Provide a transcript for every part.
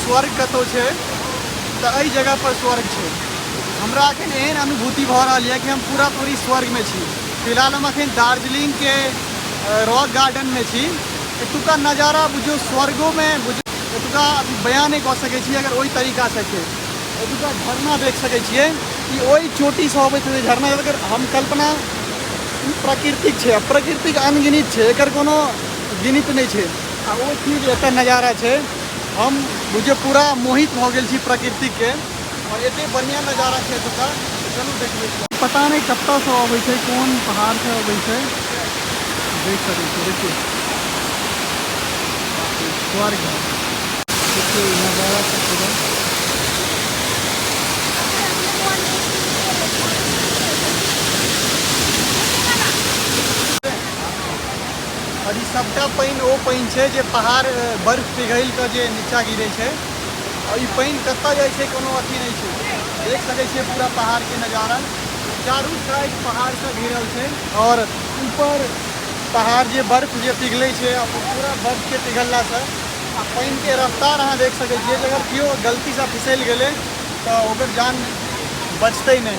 स्वर्ग कतहु छै तऽ एहि जगह पर स्वर्ग छै। हमरा अखन एहन अनुभूति भऽ रहल यऽ कि हम पूरा पूरी स्वर्गमे छी। फिलहाल हम अखन दार्जिलिंगके रॉक गार्डनमे छी। एतुका नजारा बुझियौ स्वर्गोमे बुझियौ एतुका बयान नहि कऽ सकै छी अगर ओहि तरीकासँ छै। एतुका झरना देख सकै छियै कि ओहि चोटीसँ अबैत हेतै झरना, अगर हम कल्पना ई प्राकृतिक छै आ प्राकृतिक अनगिनित छै, एकर कोनो गिनित नहि छै। आ ओ चीज एतऽ नजारा छै, हम बुझियौ पूरा मोहित भऽ गेल छी प्रकृतिके और एते बढ़िया नजारा छै एतुका। चलू देखबै छी। पता नहि कतऽसँ अबै छै, कोन पहाड़सँ अबै छै, देख सकै छियै। देखियौ स्वर्ग है, देखियौ नजारा छै पूरा। और ई सबटा पानि ओ पानि छै जे पहाड़ बर्फ पिघलि कऽ जे नीचा गिरै छै। और ई पानि कतऽ जाइ छै कोनो अथी नहि छै। देख सकै छियै पूरा पहाड़के नजारा, चारू साइड पहाड़सँ घिरल छै और ऊपर पहाड़ जे बर्फ जे पिघलै छै आ पूरा बर्फके पिघललासँ आ पानिके रफ्तार अहाँ देख सकै छियै। अगर केओ गलतीसँ फिसलि गेलै तऽ ओकर जान बचतै नहि,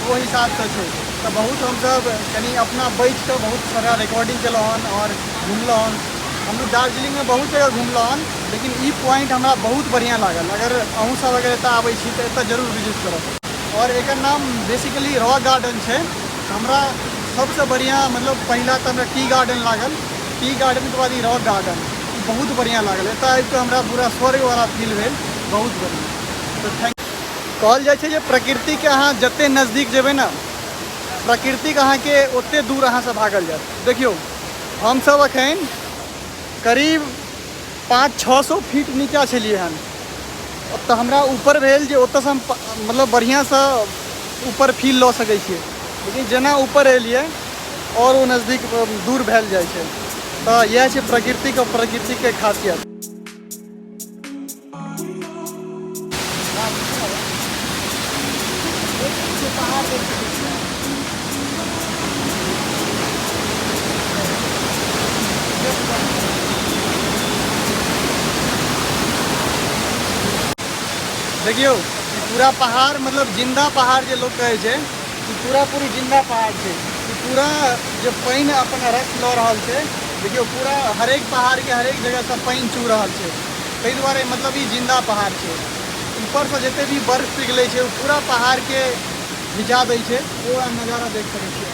ओ हिसाबसँ छै। तऽ बहुत हमसब कनि अपना बचिकऽ बहुत सारा रिकॉर्डिंग केलहुँ हन आओर घुमलहुँ हन। हम दार्जिलिंगमे बहुत जगह घुमलहुँ हन, लेकिन ई पॉइंट हमरा बहुत बढ़िआँ लागल। अगर अहूँ सब अगर एतऽ आबै छी तऽ एतऽ जरूर विजिट करब। आओर एकर नाम बेसिकली रॉक गार्डन छै। हमरा सबसँ बढ़िआँ मतलब पहिला तऽ हमरा टी गार्डन लागल, टी गार्डनके बाद ई रॉक गार्डन बहुत बढ़िआँ लागल। एतऽ आबिकऽ हमरा पूरा स्वर्गवला फील भेल, बहुत बढ़िआँ। तऽ thank कहल जाइ छै जे प्रकृतिके अहाँ जते नजदीक जेबै ने, प्रकृतिक अहाँके ओते दूर अहाँसँ भागल जायत। देखियौ हमसब अखन करीब 500-600 फीट नीचा छलियै हन, ओतऽ हमरा ऊपर भेल जे ओतऽसँ हम मतलब बढ़िआँसँ ऊपर फील लऽ सकै छियै, लेकिन जेना ऊपर एलियै आओर ओ नजदीक दूर भेल जाइ छै। तऽ इएह छै प्रकृतिक आओर प्रकृतिके खासियत। देखियौ पूरा पहाड़ मतलब जिंदा पहाड़ जे लोग कहै छै, ई पूरा पूरी जिंदा पहाड़ छै। ई पूरा जे पानि अपन रस लऽ रहल छै, देखियौ पूरा हरेक पहाड़के हरेक जगहसँ पानि चू रहल छै, ताहि दुआरे मतलब ई जिंदा पहाड़ छै। ऊपरसँ जते भी बर्फ पिघलै छै ओ पूरा पहाड़के भिजा दै छै। ओ नजारा देख सकै छियै।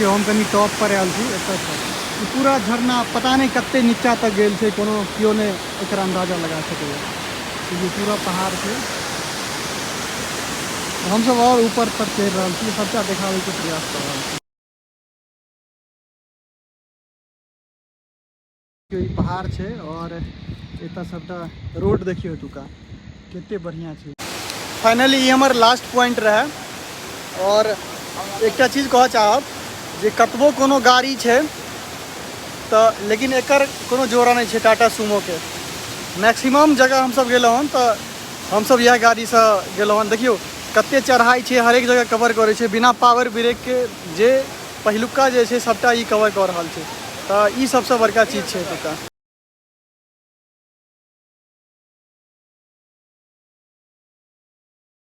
हम कनि टॉप पर आयल छी। एतऽसँ ई पूरा झरना पता नहि कते नीचा तक गेल छै, कोनो केओ नहि एकर अंदाजा लगा सकैए। ई पूरा पहाड़ छै, हमसब और ऊपर पर चढ़ि रहल छी, सबटा देखाबैके प्रयास कऽ रहल छी। ई पहाड़ छै और एतऽ सबटा रोड देखियौ एतुका कते बढ़िया छै। फाइनली ई हमर लास्ट पॉइंट रहै। और एकटा चीज कहऽ चाहब जे कतबो कोनो गाड़ी छै तऽ लेकिन एकर कोनो जोड़ा नहि छै टाटा सुमोके। मैक्सिमम जगह हमसब गेलहुँ हन तऽ हमसब इएह गाड़ीसँ गेलहुँ हन। देखियौ कते चढ़ाइ छै, हरेक जगह कवर करै छै बिना पावर ब्रेकके, जे पहिलुका जे छै सबटा ई कवर कऽ रहल छै। तऽ ई सबसँ बड़का चीज छै एतुका।